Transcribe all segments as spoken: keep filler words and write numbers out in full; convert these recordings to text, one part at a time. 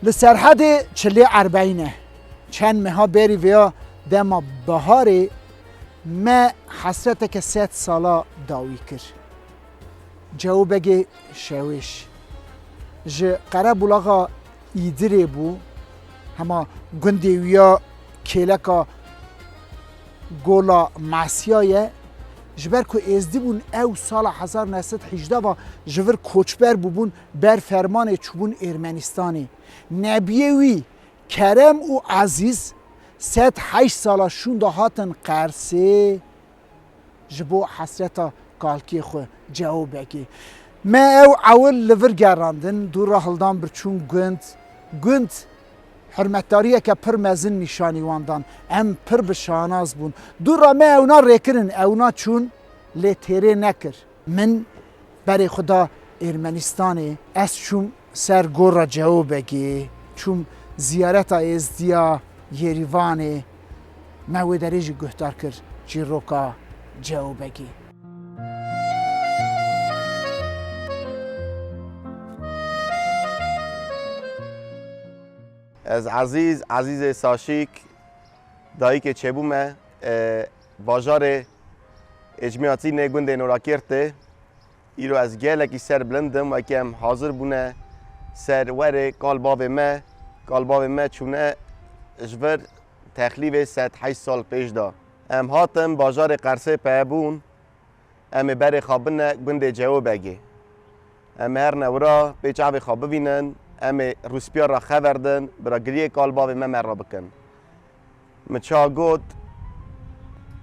Li Serhedê çilê erbeyî ne. Çend meha berî vêya dema biharê me hesreteke sed sala dawî kir. Cewbegê Şewêş ji Qerebulaxa Îdirê bû, hema gundê wî ya kêleka Gola Masiya ye. Ji ber ku êzdî bûn, ew sala hezar neh sed hejdeh ve ji vir koçber bûbûn, ber fermanê çûbûn Ermenistanê. Nebiyê wî Kerem û Ezîz sed heşt sala şûnda hatin Qersê ji bo hesreta kalkê xwe Cewbegê. Me ew ewil li vir gerandin, dû re hildan bir çûn gund. Gund hurmetdariyeke pir mezin nîşanî wan dan. Em pir bi şanaz bûn. Dû re me ewna rêkirin, ewna çûn lê têrê nekir. Min berê xwe da Ermenistanê, ez çûm ser gora Cewbegê, çûm ziyareta êzdiya Yêrîvanê, me wê derê jî guhdar kir çîroka Cewbegê. Ez Ezîz, Ezîzê Saşîk, dayikê çêbûme, e, bajarê Ecmiyatînê gundê Norakêrtê. Îro ez gelekî serbilind im, wekî em hazir bûne ser werê kal bavê me. Kal bavê me çûne ji vir texlîvê sed heşt sal pêş de. Em hatin bajarê Qersê peye bûn. Em ê berê xwe bine gundê Cewbegê. Em ê herne wira pê çavê xwe bivînin, em ê rûspiyar re xever din, bira giriyê kal bavê me me re bikin. Min çawa got,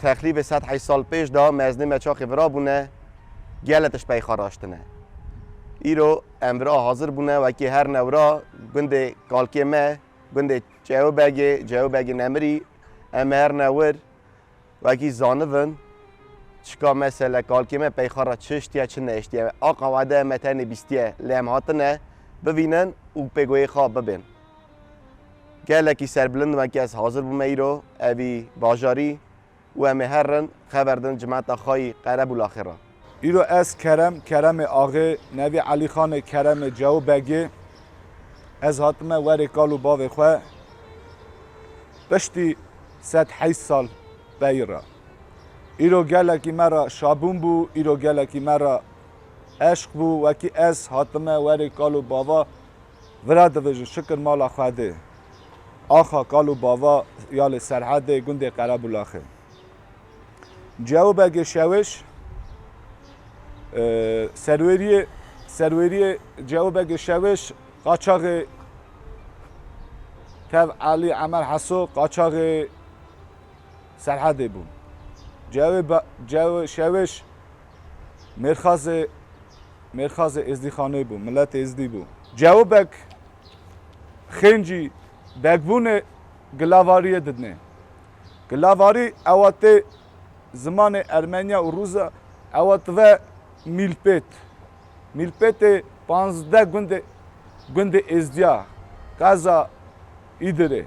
texlîvê sed heşt sal pêş de mezinê me çaxê vira bûne, gelek tişt pey xwe raştine. Îro em vira hazir bûne, wekî herne wira gundê kalkê me, gundê Cewbegê, Cewbegê Nemirî, em ê herne wir, wekî zanivin, çika mesele kalkê me pey xwe re çi hiştiye, çi nehiştiye. A qewede me tenê bîstiye, lê em hatine bivînin û pê guhê xwe bibên. Gelekî serbilind im, wekî ez hazir bûme îro, evî bajarî û em ê herin xever din cimeta xwe yî Qerebûlaxê re. Îro ez Kerem, Keremê Axê, nevî Elîxanê Keremê Cewbegê, ez hatime werê kal û bavê xwe piştî sed heşt sal peyî re. Îro gelekî me re şabûn bû, îro gelekî me re eşq bû, wekî ez hatime werê kal û bava vira divêjin şikir mala Xwedê. Axa kal û bava ya li Serhedê gundê Qerebûlaxê. Cewbegê Şewêş, e, serwêriyê, serwêriyê Cewbegê Şewêş qaçaxê tev Elî Emer Heso qaçaxê Serhedê bû. Cewê ba-, Cewê Şewêş mêrxazê, mêrxazê Êzdîxanê bû, miletê Êzdî bû. Cewbek xêncî bekbûnê gilavariyê didinê. Gilavarî ewa tê zimanê Ermeniya û Rûza ewa dive mîlpêt. Mîlpêtê panzdeh gundê, gundê Êzdiya, qeza Îdirê.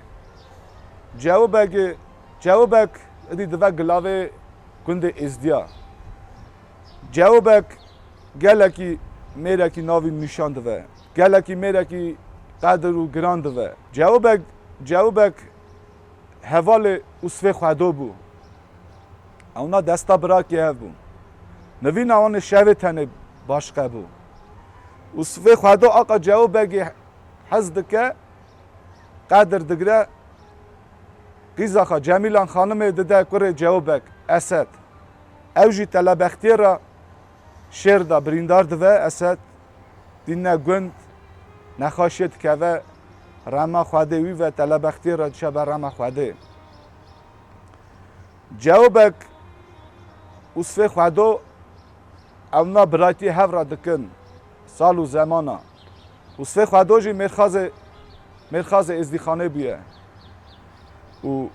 Cewbegê, Cewbek idî dive gilavê gundê Êzdiya. Cewbek gelekî mêrekî navîn nîşan dive. Gelekî mêrekî qedir û giran dive. Cewbek, Cewbek hevalê Usfê Xwedo bû. Ewna desta birakê hev bûn. Nivîna wan ê şevê tenê başqe bû. Usfê Xwedo aqa Cewbegê hez dike, qedir digre, qîza xwe Cemîlan Xanimê dide kurê Cewbek, Esed. Ew jî telebextiyê re şêr de birîndar dive, Esed dîne gund, nexaşiyê dikeve rema Xwedê wî ve, telebextiyê re diçe ber rema Xwedê. Cewbek Usfê Xwedo ewna biratiyê hev re dikin sal û zemana. Usfê Xwedo jî mêrxazê, mêrxazê Êzdîxanê bûye. Û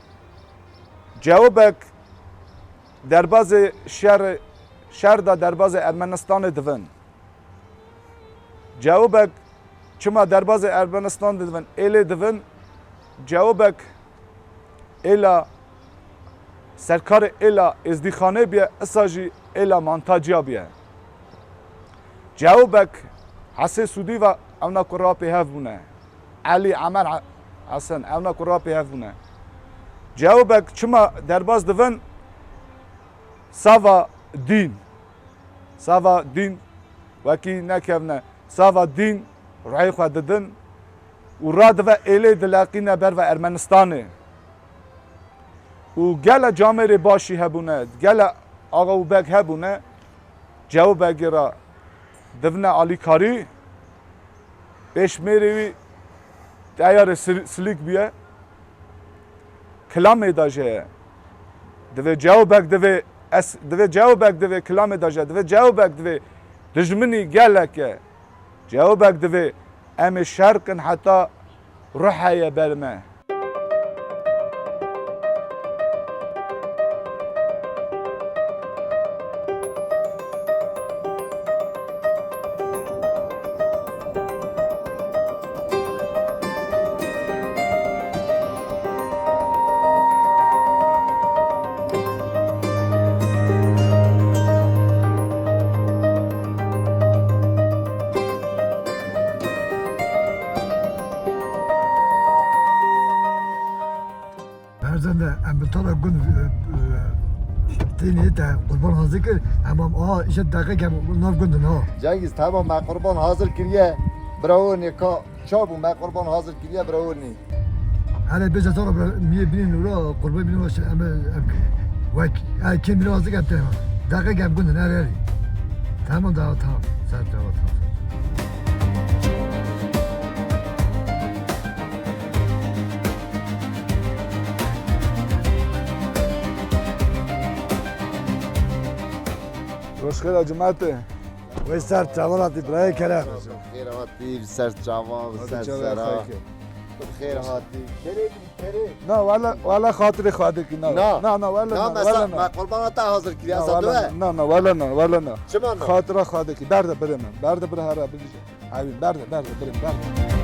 Cewbek derbazê şer, şer de derbazê Ermenistanê divin. Cewbek çima derbazê Ermenistan didivin, êlê divin, Cewbek êla serkarê êla Êzdîxanê bûye, isa jî êla mantaciya bûye. Cewbek Hesê Sûdî ve ewna kurapê hev bûne. Elî, Emer, Hesen, ewna ku rapê hev bûne. Cewbek çima derbas dibin? Sava dîn. Sava dîn wekî nekevne. Sava dîn ruhê xwe didin û radive êlê dileqîne berve Ermenistanê. Û gele camêrê başî hebûne, gele axa û beg hebûne, Cewbegê re divne alîkarî, pêşmêrê wî teyarê sil-, silîk bûye, kilamê de jî ye. Divê Cewbeg divê es-, divê Cewbeg divê kilamê de jî ye. Divê Cewbeg divê dijminî gelek e. Cewbek divê em ê şer kin heta ruh heye ber me. Berzende em bi tala gund, e, e, tênê te qurban hazir kir, em am, aha, îşte deqek em nav gundin ha. Cengiz, tamam, me qurban hazir kiriye. Bravo, nêka. Çabû, me qurban hazir kiriye, bira hûrnî. Hele bêje zora bira, miyê bînî nûra, qurban bînî nûra, em, em, wek, e, kêm bînî hazir em te. Deqek em gundin, her herî. Tamam, da, tamam. Ser, tamam, tamam. Roj xêr, a cemaetê. Wê ser çavan hatî birayê kerem. Xêr hatî, ser çavan, ser sera. Xêr hatî. Kerê, kerê. Na, wala, wala xatirê Xwedê kî, na. Na. Na, na, wala na, wala na. Me qurbana te hazir kiriye, na, wala na. Na, na, wala na, wala na. Çima na? Xatira Xwedê kî, berde birê min, berde birê here bibîje. Evîn, berde, berde, birê min, berde.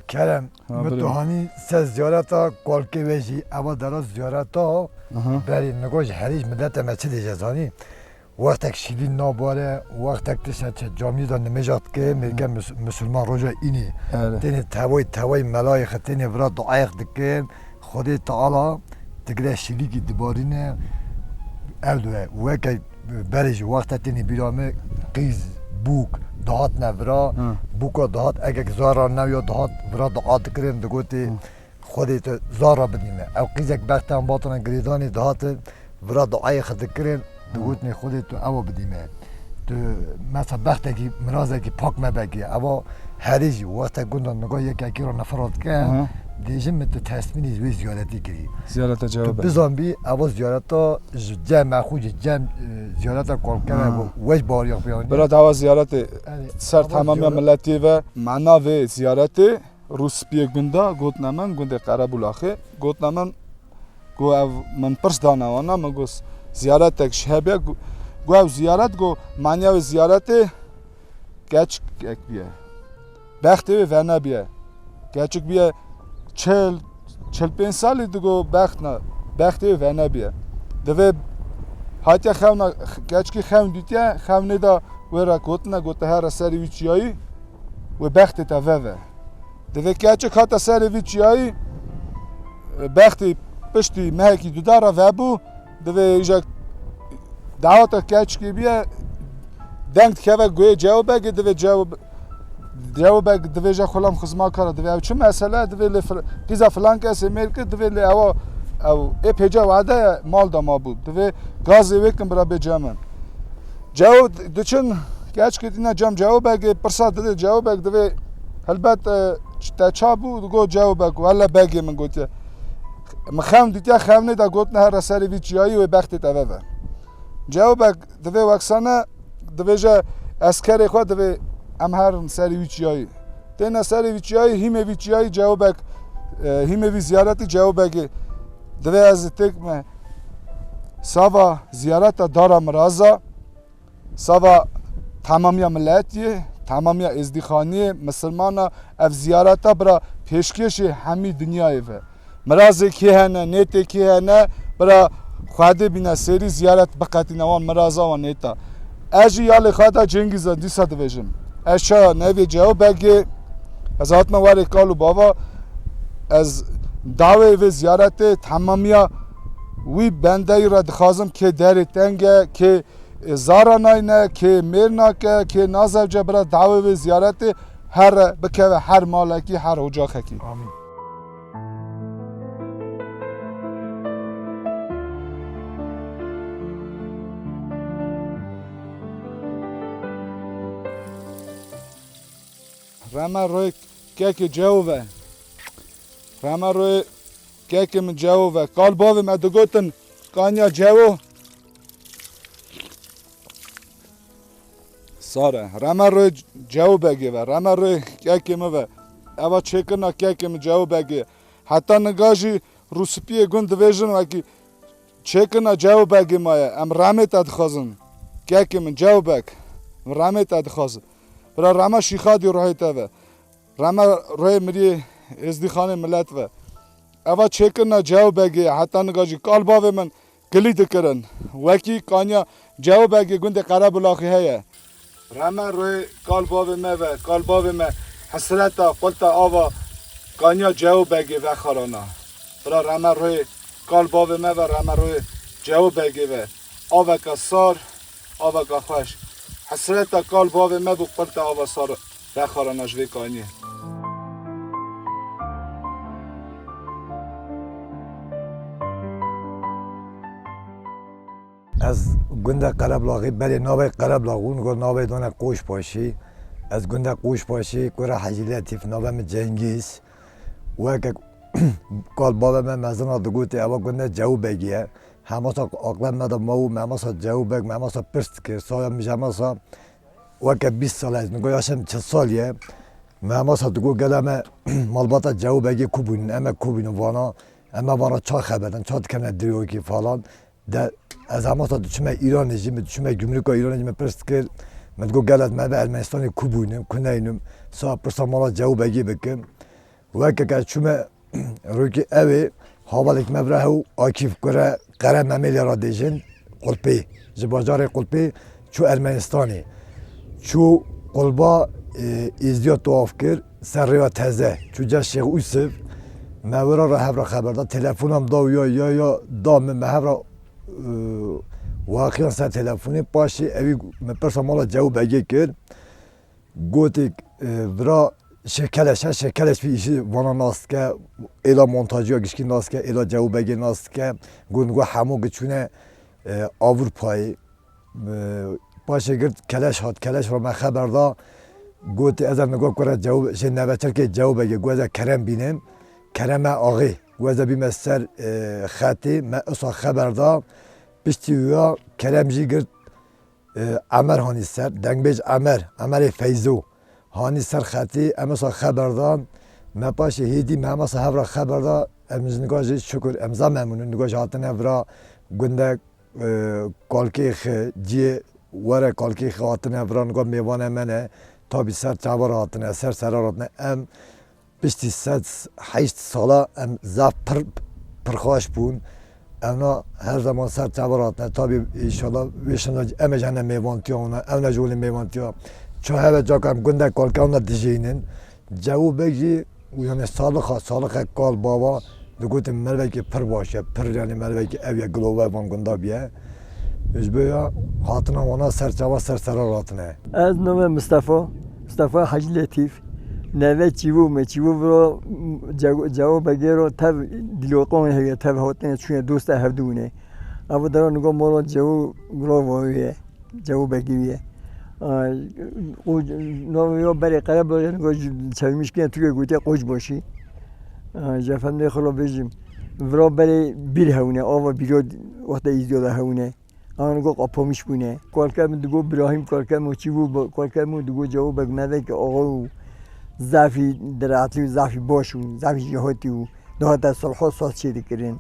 Kerem, ha, min tu hanî ser ziyareta kolkê we jî, eva dera ziyareta, aha, berî nigo ji herî ji milete me çi dêje zanî? Wextek şîlî nabare, wextek tu ser çe camiyê de nimêja dike, mêrke mis-, misilman roja înê. Erê. Tênê teway teway melayê xwe tênê vira duayek dikin. Xwedê Teala digre şîlîkî dibarîne. Ev dibe weke berê ji wexte tênê bîra me qîz, bûk dihatne vira. Hı. Bûka dihat egek zara newiya dihat vira dua dikirin, digotê, hı. Xwedê tu zara bidî me. Ew qîzek bextan batine girêdanê dihate, vira duayê xwe dikirin, digotinê Xwedê tu ewa bidî me. Tu mesela bextekî, mirazekî pak me vekî. Ewa herî jî wexte gunda niga yekekî re nefera dike, hı, dêjin min tu tesmînî wê ziyaretî kirî. Ziyareta cewab. Tu bizanbî, ewa ziyareta ji cem, me xwe ji cem, e, ziyareta kolkere, hı, weş bariya peyamê. Bira dawa ziyaretê, erê, ser ewa temamiya ziyaret- miletî ve mana vê ziyaretê. Rûspiyê gunda gotine min, gundê Qerebûlaxê, gotine min, got ev, min pirs dane wana, min got ziyaretek ji hebiye, got, got ev ziyaret, got maniya wê ziyaretê keçikek biye. Bextê wê venebiye. Keçik biye çil, çil pênc salî digo bext ne, bextê wê venebiye. Divê hatiye xewna, keçikî xewn dîtiye, xewnê de wê re gotine, gote here serê wî çiyayî, wê bextê te veve. Divê keçik hate serê vî çiyayî, bextî piştî mehekî duda re vebû, divê îja daweta keçikê biye, deng dikeve guhê cewbegê, divê cew-, Cewbek divêje xulam xizmakara, divê ew çi mesele, divê lê fil-, qîza filan kesê mêr kir, divê lê ewa, ew ê pêce wade mal da ma bû. Divê gazê wê kin bira bê cem min. Cew diçin, keç ketîne cem Cewbegê, pirsa didê Cewbek, divê helbet, e, te ça bû, digot Cewbek, wele begê min gotiye. Min xewn dîtiye, xewnê de gotine here serê vî çiyayî wê bextê te veve. Cewbek divê weksane, divêje eskerê xwe divê em herin serê wî çiyayî. Têne serê vî çiyayî, hîmê vî çiyayî Cewbek, e, hîmê vî ziyaretî Cewbegê. Divê ez têk me sava ziyareta dara miraza, sava temamiya miletiyê, temamiya êzdîxaniyê, misilmana, ev ziyareta bira pêşkêşê hemî dinyayê ve. Mirazê kê hene, nêtê kê hene, bira Xwedê bîne sêrî ziyaret biqetîne wan miraza wan nêta. Ez jî ya lê xwe de Cengîz e, dîsa dibêjim. Ez ça nevê Cewbegê, ez hatime warê kal û bava, ez dawê vê ziyaretê temamiya wî bendeyî re dixwazim, kê derê teng e, kê zara nayne, kê mêr nake, kê nazewce bira dawê vê ziyaretê here bikeve her malekî, her ocaxekî. Amîn. Reme royê kekê Cewo ve. Reme royê kekê min Cewo ve. Kal bavê me digotin kanya Cewo. Sare. Reme royê Cewo Begê ve. Reme royê kekê min ve. Eva çêkirina kekê min Cewo Begê. Heta niga jî rûspiyê gund divêjin wekî çêkirina Cewo Begê maye. Em remê te dixwazin. Kekê min Cewo Beg. Em remê te dixwazin. Bira rema Şîxadî ruhê te ve. Rema ruhê miriyê Êzdîxanê milet ve. Eva çêkirina Cewo Begê heta niga jî kal bavê min kilî dikirin. Wekî kanya Cewo Begê gundê Qerebulaxî heye. Reme royê kal bavê me ve, kal bavê me hesreta qulta ava kanya Cewo Begê vexarana. Bira reme royê kal bavê me ve, reme royê Cewo Begê ve. Aveka sar, aveka xweş. Hesreta kal bavê me bû qulta ava sar vexarana ji vê kanyê. Ez gundê Qereblaxî, berê navê Qereblax bû, nigo navê dane Qoşpaşî. Ez gundê Qoşpaşî, kura Hecî Letîf, navê min Cengîz. Weke kal bavê me mezina digotê, eva gundê Cewo Begî ye. Hemasa aqlê me de ma bû, me hemasa Cewo Beg, me hemasa pirs dikir. Saya min ji hemasa weke bîst sal e, nigo yaşem çil sal ye. Me hemasa digot gela me malbata Cewo Begê ku bûnin, em e ku bûnin vana, em e vana ça xeber din, ça dikevne dirokî falan. De ez hemasa diçime Îranê jî, min diçime gumrûka Îranê jî min pirs dikir. Min digot gela me ve Ermenistanê ku bûnim, ku neynim, sa pirsa mala Cewo Begê bikim. Weke ke çûme rokî ewê, havalek me vira hew Akîf kure Qere Memêlê ra dêjin Qulpê. Ji bajarê Qulpê çû Ermenistanê. Çû qulba, e, Êzdiya tewaf kir, ser rêya teze. Çû cem Şêx Ûsiv, me wira re hev re xeber da. Telefona min da û ya, ya, ya da min, me hev re, e, waqiyan ser telefonê. Paşê ewî min pirsa mala Cewo Begê kir. Gotê, e, vira Şêx Keleş e, Şêx Keleş vî îşî vana nas dike, êla montajî ya gişkî nas dike, êla Cewo Begê nas dike. Got, got hemû giçûne, e, Avrupayê. E, paşê girt Keleş hat, Keleş ra me xeber da. Gotê, ez e nigo kure Cewo, jê neveçirkê Cewo Begê, got ez e Kerem bînim. Kerem e axê, got ez e bîme ser, e, xetê, me usa xeber da. Piştî wîya Kerem jî girt, e, Emer hanî ser, dengbêj Emer, Emerê Feyzo, hanî ser xetê, em wisa xeber dan, me paşê hêdî me hemasa hev re xeber da, em ji niga jî şukur, em za memnûn in, niga jî hatine vira gundek, e, kalkê xi, ciyê were kalkê xi hatine vira, niga mêvane me ne, tabî ser çava re hatine, ser sera re hatine, em Piştî sed heşt sala em zaf pir, pirxweş bûn. Evna her zeman ser çava ratine. Tabî înşallah wê şina em ê jî hene mêvantiya wana. Evna jî holê mêvantiya. Ço heve caka em gundek kalkewna dijînin. Cewo Beg jî û yanî salixa, salixe kal bava digotin mervekî pir baş e. Pir yanî mervekî ew ye, gilove van gunda biye. Ji bo ya hatina wana ser çava ser sera ratine. Ez navê Mistefa, Mustafa Hacı Letîf, neve Çîvû me, Çîvû viro Cewo-, Cewo Begê ro tev dîloqon heye, tev hotine çûne dosta hevdû ne. Evo dero nigo moro Cewo Grovo ye, Cewo Begî ye. Aa, o no yo berê Qerebolê nigo çevirmiş kine Türkiye gotiye Koçbaşı. Aa, jefendê xilo bêjim. Viro berê bir hewne, ava biro wexta îzdiyo da hewne. An go qapamiş bûne. Kalke min digo Birahîm, kalke min Çîvû, kalke min digo Cewo Beg, mevek axa û zafî diratî û zafî baş û zafî jî hatî û dihate sulho saz çê dikirin.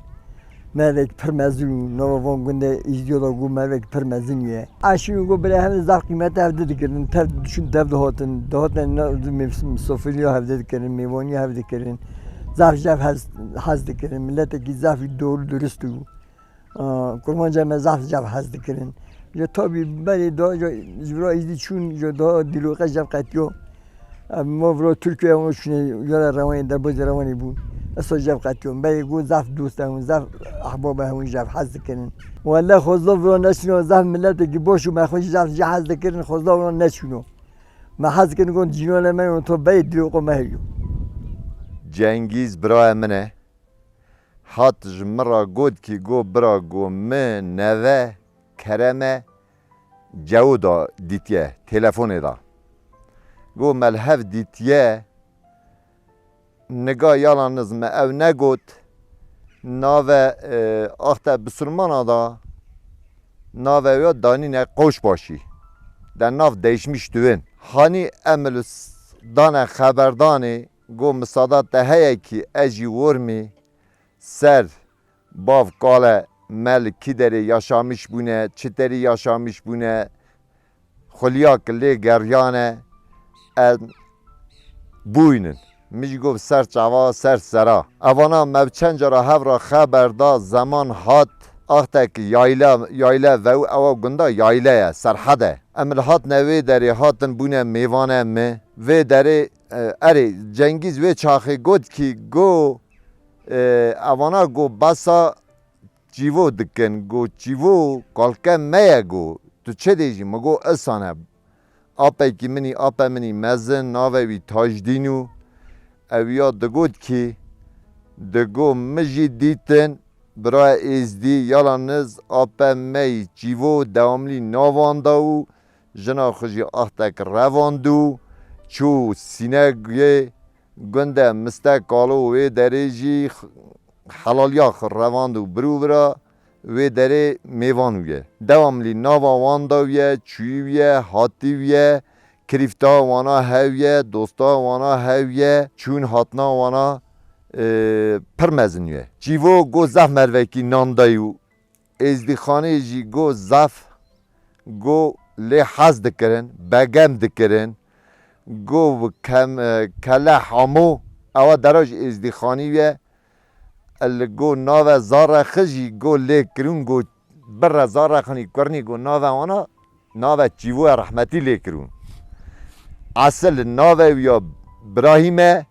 Mevek pir mezin û nava van gundê îzdiyo da go mevek pir mezin ye. Eşî û go bire hem zaf qîmete hevdi dikirin. Tev düşün dev dihatin. Dihatin ne, misafiriya hevdi dikirin, mêvaniya hevdi dikirin. Zaf jev hez, hez dikirin. Miletekî zafî doğru dürüst û Aa, kurmanca me zaf, zaf hez dikirin. Ji tabî berê da ji, ji vira îzdî çûn, ji da dîloqe jev qetiyo. Em ma vira Tirkiye û çûne yara rewanê, derbazê rewanê bûn. Esa jev qetiyo. Berê go zaf dost em, zaf ahbab em, jev hez dikirin. Welle xwezda vira neçûno, zaf miletekî baş û me xwe jî zaf jê hez dikirin, xwezda vira neçûno. Me hez dikirin gon cînane me yon to berê dîloqe me heriyo. Cengîz birayê min e. Hat ji min re got kî go bira go min neve Kereme Cewo da dîtiye telefonê de. Go me li hev dîtiye, niga yalaniz me ew negot, nave, e, axte bisurmana da nave wê danîne Koçbaşı. De nav değişmiş dibin. Hanî em li s-, dane xeberdanê, go misada te heye kî ez jî wormî ser bav kale me li kî derê yaşamiş bûne, çi terî yaşamiş bûne, xulya ki lê geriyane, em bûynin. Min jî got ser çava, ser sera. Evana me bi çend cara hev re xeber da, zeman hat, axtek yayla, yayle vew, ewa gunda yayle ye, serhed e. Em li hatine wê derê hatin bûne mêvane mi. Vê derê, e, erê, Cengîz wê çaxê got kî go, e, evana go basa Çîvo dikin, go Çîvo kalke me ye go, tu çi dê jî? Min go isan e. Apekî min î, ape min î mezin, nave wî Tajdîn û ew ya digot kî, digo min jî dîtin, birayê Êzdî, yalaniz ape me yî Çîvo dewamlî navanda û jina xwe jî axtek revand û çû Sînegê gundê Mistekalo wê derê jî x-, helaliya xwe revand û birûvira wê derê mêvan wî ye. Dewamlî nava wan da wî ye, çûyî wî ye, hatî wî ye, kirîfta wana hev ye, dosta wana hev ye, çûn hatna wana, e, pir mezin ye. Çîvo go zaf mervekî nan dayî û Êzdîxanê jî go zaf, go lê hez dikirin, begem dikirin, go bi kem-, e, kele hamo, ewa dera ji Êzdîxanî ye, li go nave zare xi jî go lê kirûn, go birre zare xinî kurnî go nave wana, nave Çîvo ye rehmetî lê kirûn. Esil nave wî ya Birahîm e,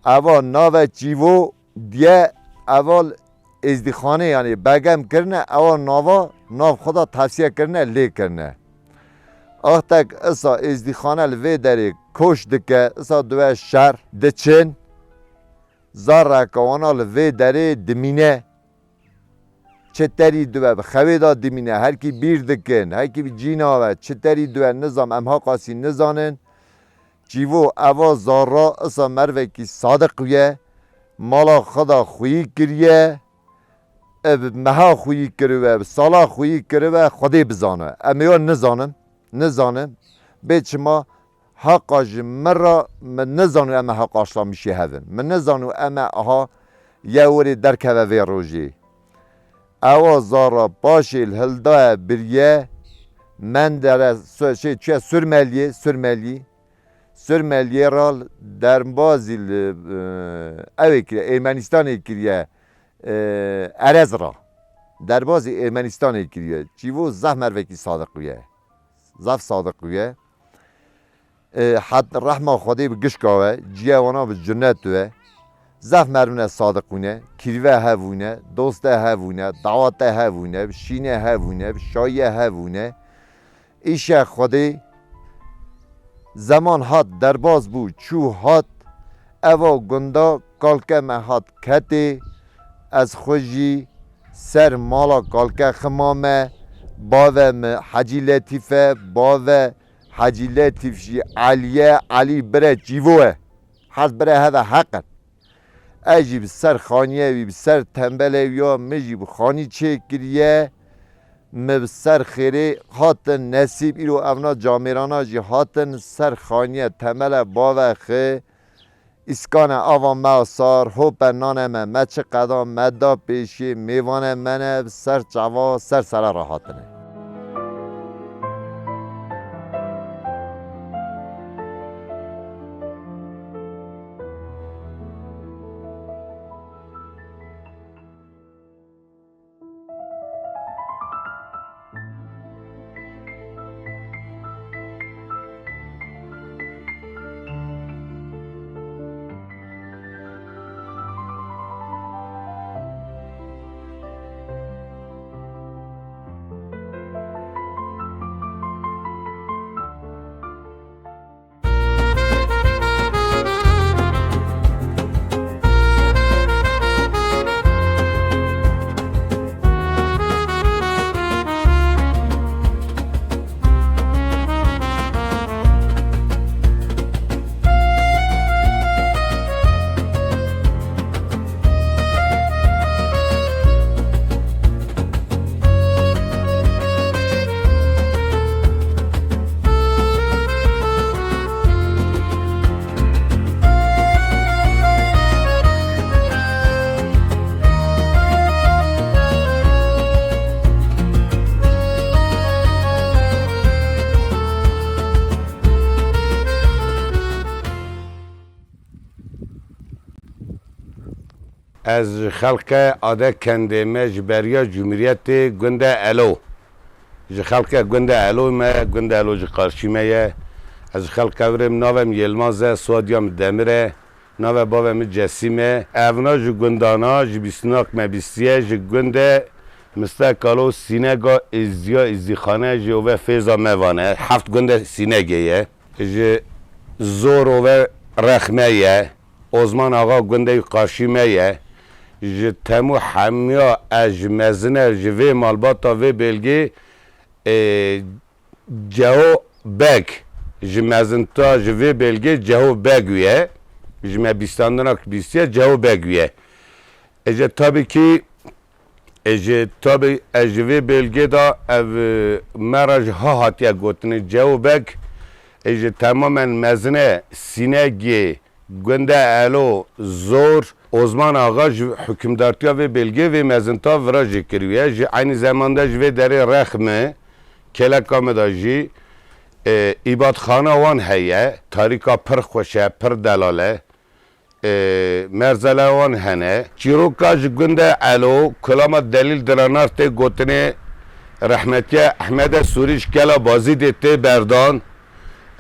eva nave Çîvo diye, eva Êzdîxanê, yanî begem kirine, ewa nava, nav xwe da tevsiye kirine, lê kirine. Axtek isa Êzdîxane li vê derê koç dike, isa diwe şer, diçin, zareke wana li vê derê dimîne. Çi terî dibe bi xewê de dimîne, herkî bîr dikin, herkî bi cî nabe, çi terî dibe nizam, em haqasî nizanin. Çîvo eva zara isa mervekî sadiq wî ye, mala xwe da xwî kiriye, e, bi meha xwî kiribe, bi sala xwî kiribe, Xwedê bizane. Em ê wan nizanin, nizanin. Bê çima Haqa ji min re, min nizanû em ê heqaşlamişê hev in. Min nizanû em ê aha ye werê derkeve vê rojê. Ewa zara paşê li hildaye biriye, Mendere, so-, şey, çiye Surmeliyê, Surmeliyê. Surmeliyê ra derbazî li, e, ew ê kiriye, Ermenistanê kiriye, e, Erez ra. Derbazî Ermenistanê kiriye. Çîvo zaf mervekî sadiq wî ye. Zaf sadiq wî ye. E, het rehma Xwedê bi gişka we, ciya wana bi cinnet we. Zaf mervine sadiq wîne, kîrve hev wîne, doste hev wîne, dawate hev wîne, şîne hev wîne, şayiye hev wîne. Îşe Xwedê Zeman hat derbas bû, çû hat, eva gunda kalke me hat ketê, ez xwe jî ser mala kalke ximame, bave mi Hecî Letîf e, bave Hecî Letîf jî Elî ye, Elî bire çîvo ye. Her bire heve heq in. Ez jî bi ser xaniyê wî, bi ser tembelê wî ya min jî bi xanî çêkiriye. Min bi ser xêrê hatin, nesîb îro evna camêrana jî hatin ser xaniye temele bave xi. Îskane ava me sar, hope nane me, me çi qeda me da pêşiyê mêvane me ne, bi ser çava, ser sere re hatine. Ez ji xelqe Adekendê me ji beriya Cumhuriyetê gundê Elo. Ji xelqe gundê Elo me, gundê Elo ji qarşî me ye. Ez ji xelqe vir im, navê min Yilmaz e, soyadiya min Demir e. Navê bavê min Cesîm e. Evna ji gundana, ji bîstinak me bîstiye, ji gundê Mistekalo Sînega Êzdiya Êzdîxane jî ove fêza me vane. Heft gundê Sînegê ye. Ji Zor ove rex me ye. Ozman Axa gundê qarşî me ye. Ji temû hemiya ez ji mezine ji vê malbata vê belgê, e, Ceho Beg, ji mezinta ji vê belgê Ceho Beg wî ye. Ji me bîstandina bîstiye Ceho Beg wî ye. Ece tabii ki, ece tabii ez ji vê belgê de ev, e, me re ji ha hatiye gotinê Ceho Beg, ece tamamen mezine Sînegê, Gundê Elo, Zor, Ozman Axa ji hukimdartiya vê belgê vê mezinta vira jê kiriye. Ji eynî zemanda ji vê derê rex mi, kêleka mi de jî, e, îbadxana wan heye, tarîka pir xweş e, pir delal e, e, merzele wan hene. Çîroka ji gundê Elo, kulama delîl diranart tê gotinê, rehmetiye Ehmede Sûrî ji kela Bazîdê tê berdan.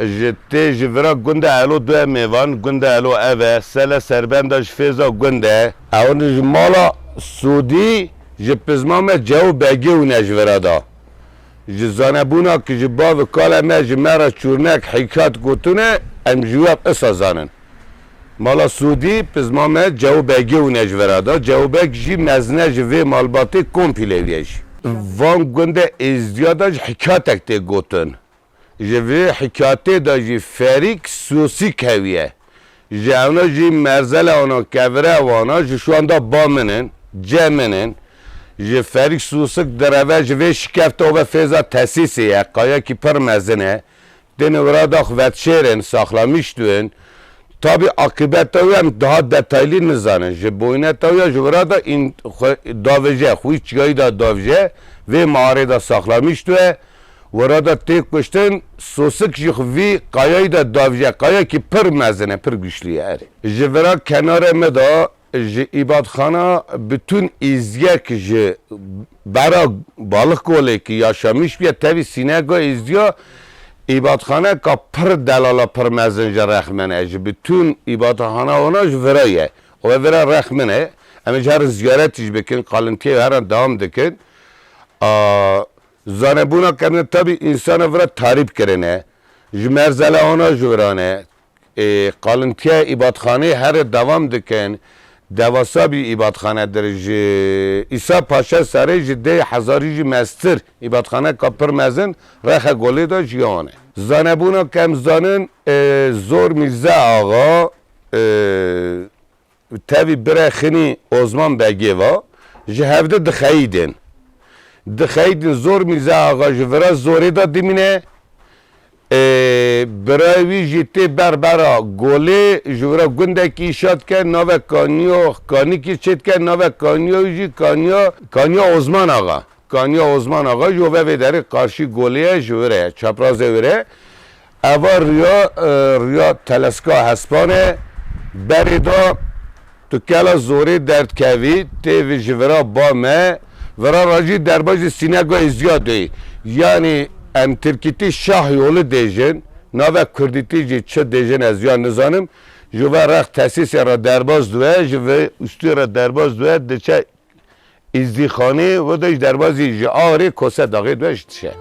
Ji tê ji vira gundê Elo duye mêvan, gundê Elo ev e, sele serbenda ji fêza gund e. Ew ji mala Sûdî ji pizma me Cew Begê wine ji vira da. Ji zanebûna ki ji bav û kalê me ji me re çûrnek hîkat gotine, em ji we isa zanin. Mala Sûdî pizma me Cew Begê wine ji vira da. Cew Beg jî mezne ji vê malbatê komplê wî ye jî. Van gundê Êzdiya da ji hîkatek tê gotin. Ji vê hikatê de jî Ferîk Sosîk hewiye. Ji ewna jî merzele wana kevire wana ji şu anda ba min in, ce min in. Ji Ferîk Sosik direve ji vê şikefte û ve fêza tesîsê ye, qayekî pir mezin e. Tên wira dax vetşêr in, saxlamiş dûn. Tabî akîbeta wî em daha detaylî nizanin. Ji boyneta wî ya ji wira da în-, xwe davêje, xwî çiyayî da davêje, vê mağarê da saxlamiş dû ye. Wira da tê kuştin, Sosik jî xwe vî qayayî da davêje, qayekî pir mezin e, pir güçlü ye erê. Ji vira kenarê me da ji îbadxana bütün îziyek ji bera Balıkkolê ki yaşamiş bûye, tevî sînega îziya îbadxaneka pir delala pir mezin ji rexmene. Ji bütün îbadxana wana ji vira ye. O vira rexmine. Em ji herin ziyaret jî bikin, kalintiyê herin devam dikin. A, Zanebûna kerine tabî însana vira tarîb kirine. Ji Merzela Ana ji viran e. Ê, qalintiya îbadxaneyê here dewam dikin. Devasa bir îbadxanedir. Ji Îsa Paşa serê ji dê hezarî jî mestir îbadxaneka pir mezin Rexe Golê de jiyan e. Zanebûna ke em zanin, ê, Zor Mîrze Axa, ê, tevî birê xinî Ozman Begê va, ji hevdi dixeyidin. Dixeyidin Zor Mîrze Axa ji vira Zorê de dimîne. Ê, birayê wî jî tê berbera Golê, ji vira gundekî îşa dike, navê Kaniya Kanikî çêdike, navê Kaniya wî jî Kaniya, Kaniya Ozman Axa. Kaniya Ozman Axa ji vevê derê qarşî Golê ye, ji vir e, çaprazê vir e. Eva riya, e, riya Teleska Hespan e. Berê de tu kela Zorê derdikevî, tê vi ji vira ba me, vira rajî derbajî Sînega Êziya doyî. Yanî em tirkîtî şah yolu dêjin, navê kurdîtî jî çi dêjin ez ya nizanim. Ji ve rex tesîsê re derbaz due, ji ve ustû re derbaz due, diçe Îzdîxanê wede ji derbazî ji Arê Kose Daxê due ji dişe.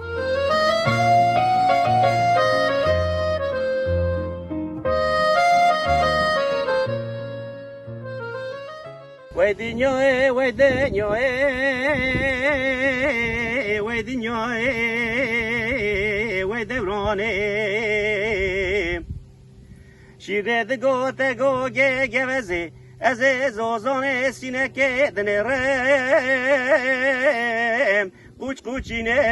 Wey dinyayê, wey dinyayê, wey dinyayê, wey dewranê. Şîrê digote go ge gevezê, ez ê zozanê sînekê dinêrim, qûç qûçîne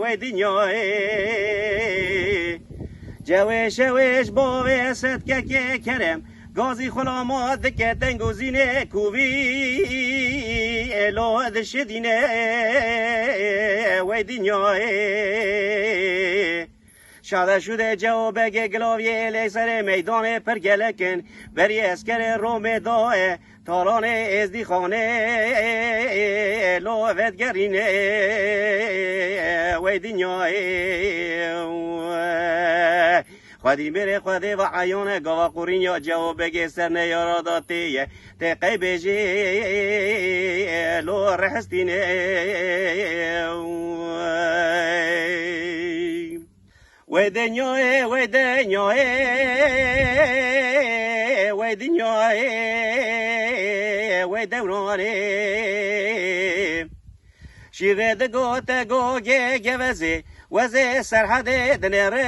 wey dinyayê. Cewê şewê ji bavê Esed kekê Kerem, gazî xulama dike teng û zînê kûvî, ê lo dişidîne wey dinyayê. Şade şûdê Cewo Begê Gilaviyê lê serê meydanê pir gelek in. Berî eskerê Romê daye talanê Êzdîxanê, lo vedgerîne wey dinyayê. Xwedî mêrê Xwedê ve eyane gava qurînya Cewo Begê ser neyara da tê ye. Tê qey bêjê lo rehistîne. Wey dinyayê, wey dinyayê, wey dinyayê, wey dewranê. Şîrê digote go ge gevezê, wezê Serhedê dinêre,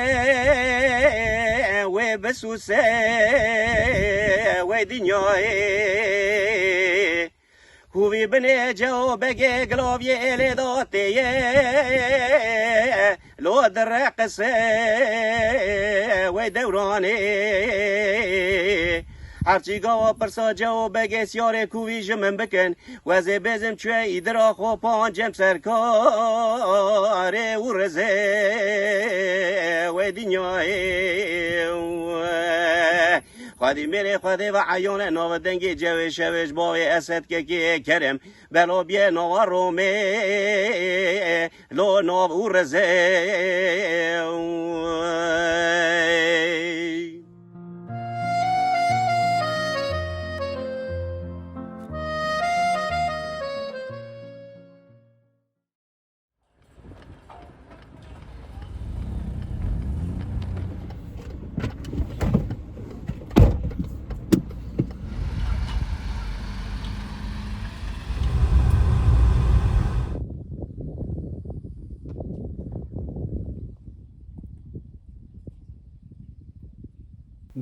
wê bisûse wey dinyayê. Kûvî binê Cewo Begê Gilaviyê lê datê ye, lo direqise wey dewranê. Herçî gava pirsa Cewo Begê Siyarê Kûvî ji min bikin, wezê bêzim çûye îdira xwe pancem serkarê û rizê wey dinyayê. Xwedî mêrê Xwedê ve eyane nava dengê Cewê şewê ji bavê Esed kekê Kerem, belo biyê nava Romê, lo nav û rizê.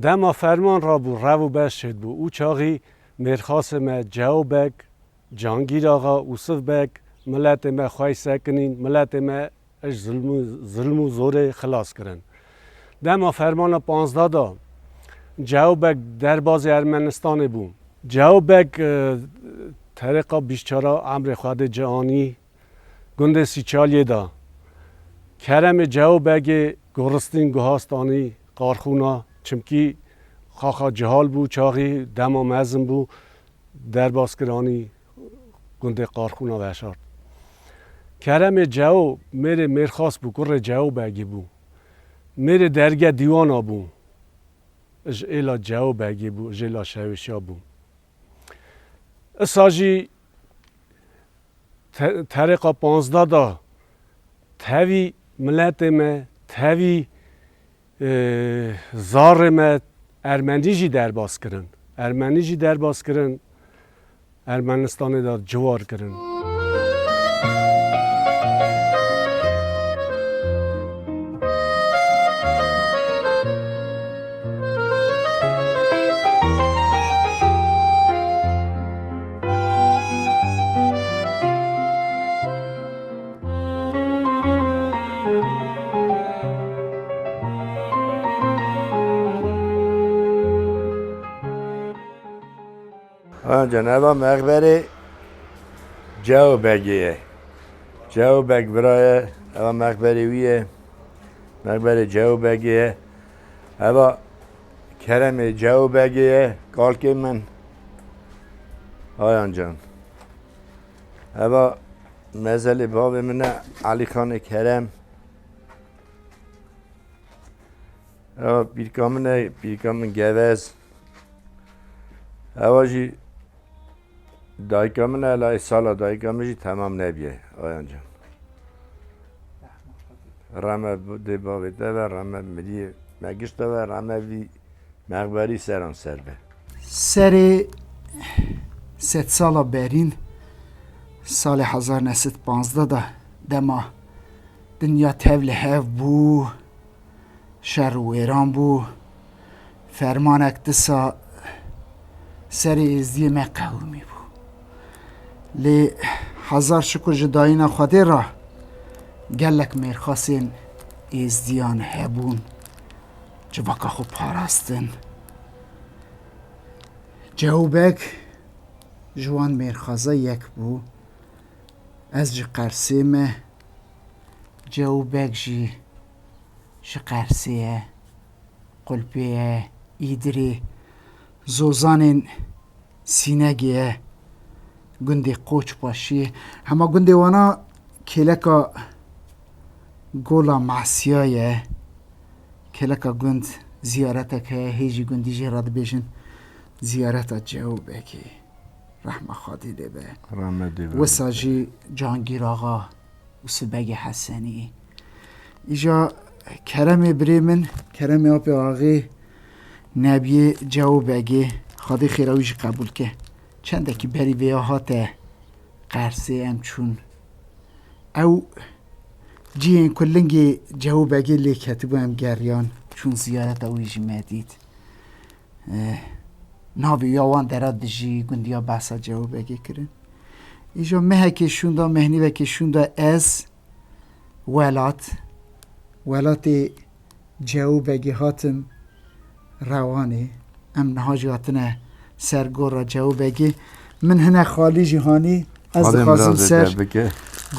Dema ferman rabû, rev û beş çêdibû. Û çaxî mêrxasê me Cewo Beg, Cangîr Axa, Ûsif Beg, miletê me xwey sekinîn, miletê me ji zilm û, zilm û zorê xilas kirin. Dema fermana panzdeh da, Cewo Beg derbazê Ermenistanê bû. Cewo Beg, e, terêqa bîst çar a emrê Xwedê ci anî gundê Sîçaliyê da. Keremê Cewo Begê goristîn guhast anî Qarxûna, çimkî xaxa cihal bû, çaxî dema mezin bû. Derbas kir anî gundê Qarxûna veşart. Keremê Cewo mêrê mêrxas bû, kurê Cewo Begî bû. Mêrê derge dîwana bû. Ji êla Cewo Begî bû, ji êla Şewêşiya bû. Isa jî te-, terêqa panzdeh da tevî miletê me, Tevî, e, zarê me Ermenî jî derbas kirin. Ermenî jî derbas kirin, Ermenistanê de ciwar kirin. Ha, cenaba mexberê Cew Begê ye. Cew Beg bira ye, eva mexberê wî ye. Mexberê Cew Begê ye. Eva keremê Cew Begê ye, kalkê min. Ayan can. Eva mezelê bavê min e, Elîxanê Kerem. Ewa pîrka min e, pîrka min Gevez. Ewa jî dayika min e, la sala dayika min jî temam nebiye, Ayan can. Rehme dê bavê te ve, rehme miriyê me giş te ve, rehme vî mexberî seran ser be. Serê sedsala berîn, salê hezar neh sed panzdeh de dema dinya tev li hev bû, şer û wêran bû, fermanek disa serê êzdiyê me qewimî bû. Lê hezar şukur ji dayîna Xwedê re gelek mêrxasên êzdiyan hebûn, civaka xwe parastin. Cewbek ji wan mêrxaza yek bû. Ez ji Qersê me, Cewbek jî ji Qersê ye, Qulpê ye, Îdirê, Zozanên Sînegê ye, gundê Qoçbaşî ye. Hema gundê wana kêleka Gola Masiya ye. Kêleka gund ziyaretek heye, hê jî gundî jê re dibêjin ziyareta Cewbekê. Rehma Xwedê lê be. Rahmet dê be. Wisa jî Cangîr Axa û Sibegê Hesenî. Îja keremê birê min, keremê apê axê Nebiyê Cewbegê, Xwedê xêra wî jî qebûl ke. Çendekî berî vêya hate Qersê, em çûn. Ew cihên ku lingê Cewbegê lê ketibû, em geriyan, çûn ziyareta wî jî me dît. Eh, navê ya wan dera dijî gundiya behsa Cewbegê kirin. Îja mehekê şûnda, mehnîvekê şûnda ez welat, welatê Cewbegê hatim Rewanê. Em niha jî hatine ser gora Cewbegê. Min hine xalî jî hanî. Ez Xalê dixwazim mirazê ser te bike.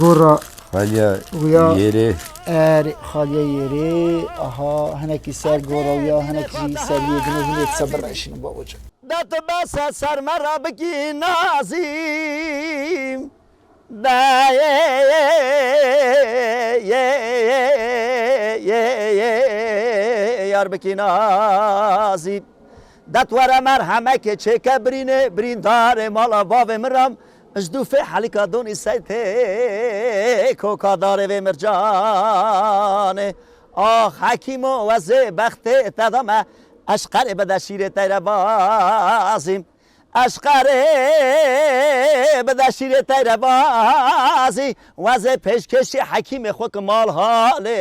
Gora Xaliya wîya Yêrê. Erê, Xaliya Yêrê. Aha, hinekî ser gora wîya, hinek jî ser yê din û hûn ê disa bireşînin babacan. De tu bes e ser me re bikî nazîm. De ye, ye, ye, yar bikî nazîm. De tu were merhemekê çêke birînê, birîndarê mala bavê min ram. Ji dûfê helika donî seytê koka darê vê mircanê. Ax hekîmo wezê bextê te da me, eşqerê bide şîrê teyre bazîm. Eşqerê bide şîrê teyre bazî, wezê pêşkêşî hekîmê xwe ki mal halê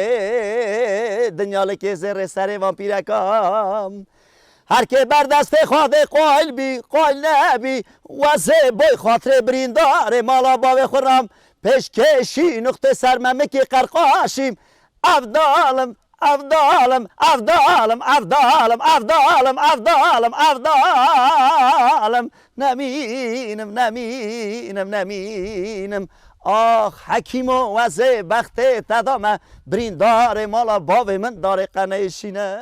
dinya li kê zêrê serê van pîrekan. Her kê ber destê Xwedê qayl bî, qayl nebî, wezê boy xatirê birîndarê mala bavê xwe ram, pêşkêşî nuqtê sermemikê qerqaşîm. Evdalim, evdalim, evdalim, evdalim, evdalim, evdalim, evdalim. Nemînim, nemînim, nemînim. Ax hekîmo wezê bextê te da me, birîndarê mala bavê min darê qeneyê şîne.